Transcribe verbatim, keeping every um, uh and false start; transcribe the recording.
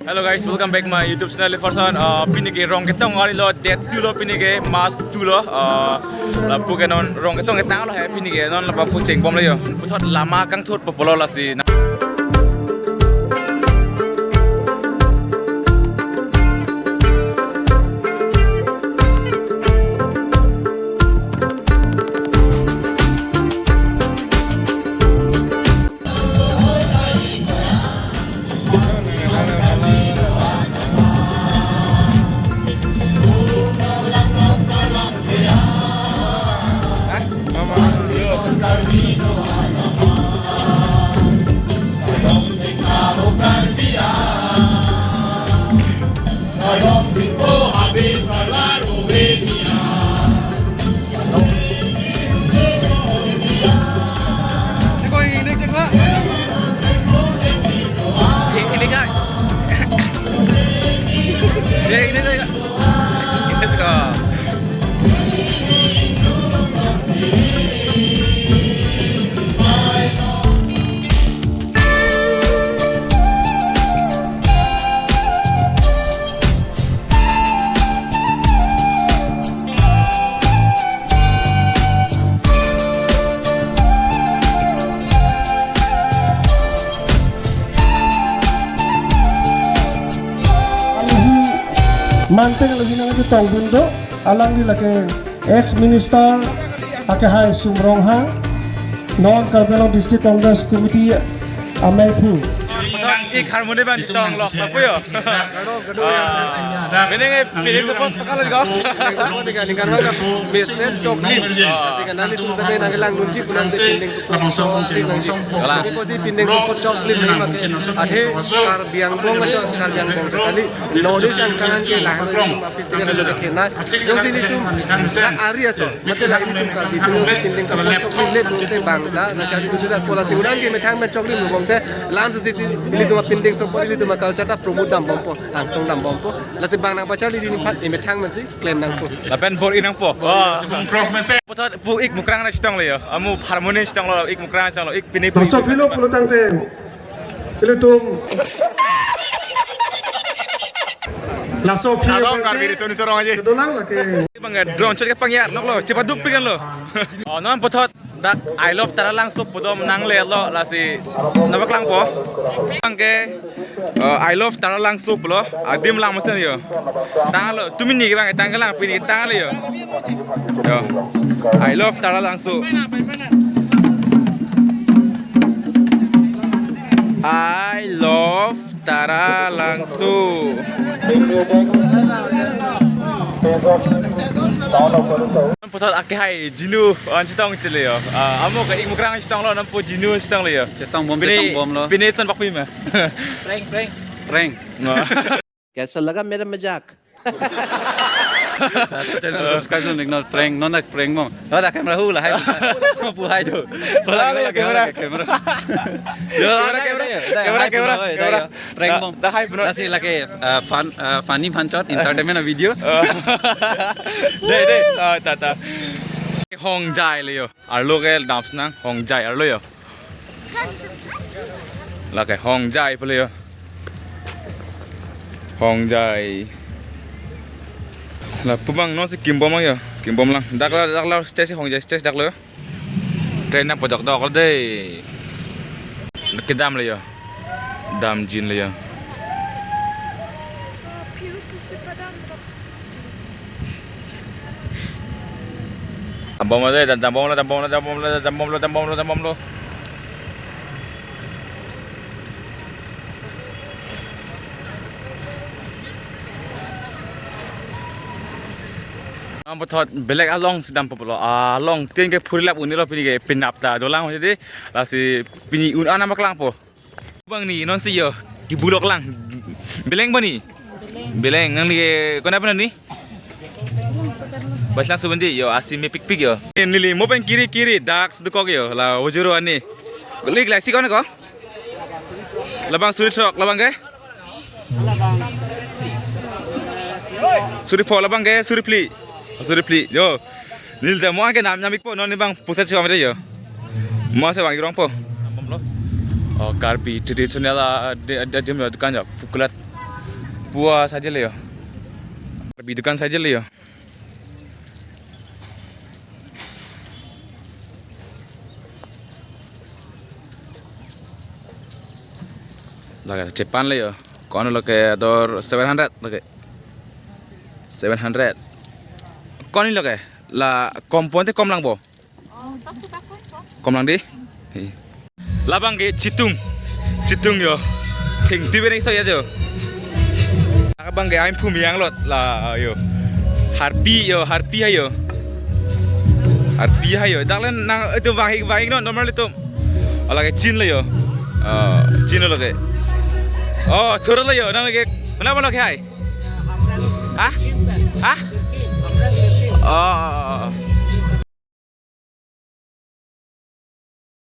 Hello guys, welcome back my YouTube channel. First one, uh, pini ke Rongketong arni lo, date two lo pini ke, March two lo. Uh, lapu ke non Rongketong ketang lo he pini ke, non lapu cheng bom lo yo. Puthot lama kangthur po pulo lasi. Alangli manteng alangli nangchetongdun do, alangli lake ex minister, akehai Sum Ronghang, non Karbi Anglong District Congress Committee ameiphu. Puthot ik harmoni ban chetong lok lapu yo. Kado, kado. Ah, mene nge pini support pakal ko. Support ka ningkan ka mesen choklim. Kasi kan nelitum tame nangkelang nunji pu nang te pindeng support choklim nangji. Kalang. Ipo si pindeng support choklim ni make. Athe Karbi Anglong ajo Karbi Anglong kali. North East angkangan ke lahan nelitum festival lo ke na. Jongsi nelitum na ari aso. Mate la ilitum Karbi atum si pindeng support choklim le pute bang ta, na charli tu ta kola si udang ke methang men choklim lo bomte, lam si si ilitum pindeng support, ilitum culture ta promote dam bompo, angsong dam bompo. Lasi bang nangpacharli di ni phat, emethang men si klem nangpo. Lapen bor-i nangpo. Wah. Puthot pu ik mukrang nangchetong le yo. Amu harmoni chetong lo, ik mukrang chetong lo, ik pini. Laso aphi lo pulo tangte. Ilitum. Laso aphi. Kadong Karbi Riso Niso Rong aja. Kedolang lake. Bang drone shot kepangyar lok lo, chepaduk pikan lo. Oh, non puthot dak I love Taralangso pudom nangle lo lasi nangpaklangpo. Bang ke, eh, I love Taralangso pulo, adim lang mesen yo. Tanglo, tu mini bang tanglang pini tanglo yo. Yo. I love Taralangso. I love Taralangso. Puthot akehai Jinu, an chetong chele yo. Ah, amo ka ik mukrang chetong lo, nampo Jinu chetong le yo. Chetong bom, pini, chetong bom lo. Pini ton bakpi ma. Prank, prank. Prank. Ngo. कैसा लगा मेरा मजाक? Channel subscribe dun, ignore prank, non prank mo. Hala camera hu lahai. Pu hai do. Hala camera, camera. Yo, hala camera, camera, camera. Prank mo. Dah hai puno. Lasi lake, uh, fun, uh, funny fun shot, entertainment video. Dei, dei. Oh, ta, ta. Hongjai le yo. Arlo ke dam snang, hongjai arlo yo. Lake hongjai pele yo. Hongjai. Lapu bang non si kimbom lang yo. Kimbom lang. Dak la, dak la stage si hongjai stage dak lo yo. Train nangpadokdok dei. Kedam le yo. Damjin le yo. Dambom lo dei, dambom lo, dambom lo, dambom lo, dambom lo, dambom lo, dambom lo. Nang puthot belek along si dampo pulo, along tin ke phurlap un-elo pini ke penap ta dolang jadi lasi pini un-an nangpaklangpo. Bang ni non si yo, kibulok lang. Beleng bani? Beleng, nangli ke kona bani? Baslang Subandi yo, asim mepikpik yo. Neli mo pen kiri kiri, dak sedukok yo, la ojoro ani. Lik la si kona ko? Labang suri throk, labang ke? Suri pho, labang ke, suri phli. Suri phli, yo. Neli ta mo ke nam nyamik po, non ni bang pusat si kamera yo. Mo se bang irong po. Oh, Karbi traditional, ah, de, de, de, dukan ya, pukulat. Bua saje le yo. Bi dukan saje le yo. Lake chepan le yo. Ko-an lo ke ador seven hundred lake. Seven hundred. Ko-an lo ke la kom ponte kom lang bo. Kom lang di. Hi. Labang ke chitung. Chitung yo. Thengpi bereng so ya yo. Labang ke aim phum yang lot la yo. Harpi yo, harpi hai yo. Harpi hai yo. Dak le nang itu vang hik vang non normal itu. Ola ke chin le yo. Oh, chin lo ke. Oh, thur le yo. Nang ke mana mana ke hai? Ha? Ha? Oh, oh, oh, oh.